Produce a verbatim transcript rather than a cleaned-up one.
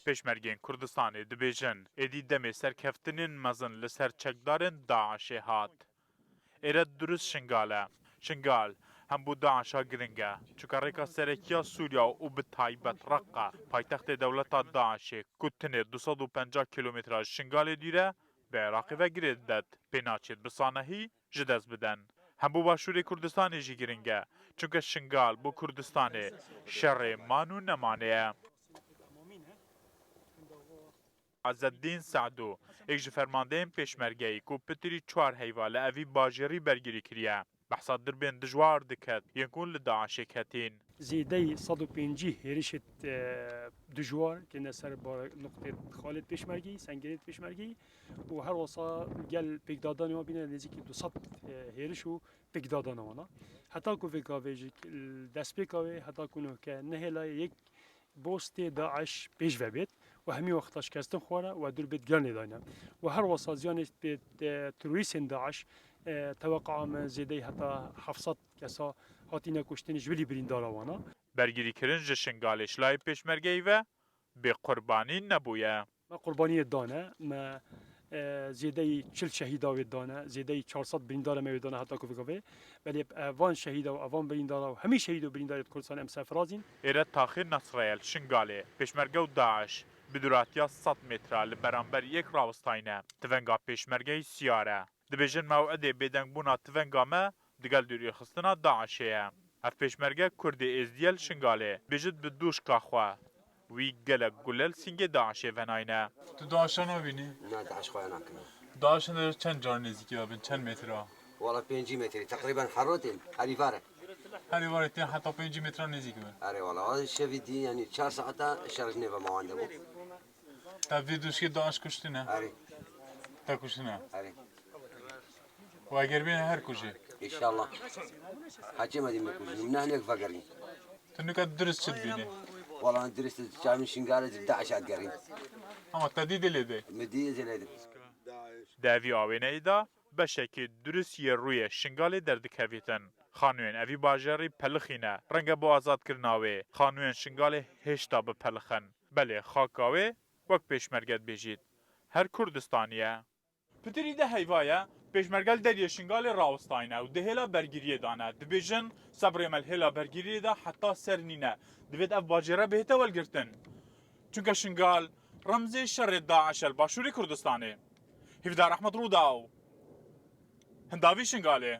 Pêşmergên Kurdistanê dibêjin, êdî demê serkeftinên mezin li ser çekdarên DAIŞê hat. Êre dirust Şingal e. Şingal hem bo DAIŞa giring e, çunke rêka serekî ya Sûriya û bi taybet Reqa, paytextê dewleta DAIŞê, ku tenê du sed û penca kîlometre ji Şingalê dûr e, bi Iraqê ve girê didet. Pê naçêt bi sanehî ji dest bidin. Hem bo Başûrê Kurdistanê jî giring e, çunke Şingal bo Kurdistanê şerê man û nemanê ye. Ezeddîn Se'dû, yek ji fermandeyên pêşmergeyî ku pitirî çar heyva li evî bajêrî bergirî kiriye, behsa dirbên dijwar diket, yên ku li DAIŞê ketîn. Zêdeyî sed û pêncî hêrişê, e, dijwar kirine ser bar-, nuqtê xalê pêşmergeyî, sengirê pêşmergeyî û her wisa gel pêkdadanê wan bîne nêzîkî du sed, e, hêriş û pêkdadana wana. Heta ku vê gavê ji destpêka wê, heta ku nuhke nehêla yek bostê DAIŞ pêş ve bêt û hemî wexta şikestin xwara û dûr bêt giran lê dayne. Û her wisa ziyanê pê, e, terorîstên DAIŞ, e, teweqaa me zêdeyî heta heft sed kesa hatine kuştin ji bilî birîndara wana. Bergirîkirin ji Şingalê ji layê pêşmergeyî ve bê qurbanî nebûye. Me qurbaniyê dane, me, e, zêdeyî çil şehîda wê dane, zêdeyî çar sed birîndara me wê dane heta ku vê gavê. Belê, e, van şehîda û evan birîndara û hemî şehîd û birîndarê Kurdistanê em serfiraz in. Êre taxê Nasreyê li Şingalê, pêşmerge û DAIŞ bi duratiya sed metre li beramber yek rawestayne. Tivenga pêşmergeyî siyar e. Dibêjin mew'idê bêdengbûna tivenga me digel dûrîxistina DAIŞê ye. Ev pêşmerge Kurdê Êzdiye li Şingalê, bêjit bi dûşka xwe, wî gelek gule li sîngê DAIŞê venayne. Tu DAIŞa nabînî? Na, DAIŞ xwe nakim. DAIŞ hinde çend car nêzîkî ve bin, çend metre? Wala pêncî metrî, teqrîben herotên, herî vare. Herî vare tên heta pêncî metre nêzîk bin. Erê wala, o şevî dî, yanî çar saeta şer ji nêve me wan de bû. Te vê dûşkê DAIŞ kuştine? Erê. Te kuştine? Erê. Û eger bêne her kujê? Înşallah. Heçê me dî me kujin. Min nehnek vegerîn. Tu nika dirist çi dibînî? Wala dirist çavin Şingalê di DAIŞa digerîn. Ama te dî dilê de? Mi dî dilê de. Di evî awêneyî de beşekî dirist yê rûyê Şingalê derdikevîtin. Xanûyên evî bajarî pelixîne. Renge bo azadkirina wê, xanûyên Şingalê hêşta bipelixin. Belê xaka wê, wek pêşmerge dibêjît, her Kurdistanî ye. Pitirî de heyva ye, pêşmerge li deriyê Şingalê rawestayne û di hêla bergiriyê de ne. Dibêjin, sebrê me li hêla bergiriyê de heta ser nîne. Divêt ev bajêre bihête welgirtin. Çunke Şingal remzê şerê DAIŞ e li Başûrê Kurdistanê. Hîvdar Ehmed Rûdaw, Hindavî Şingalê.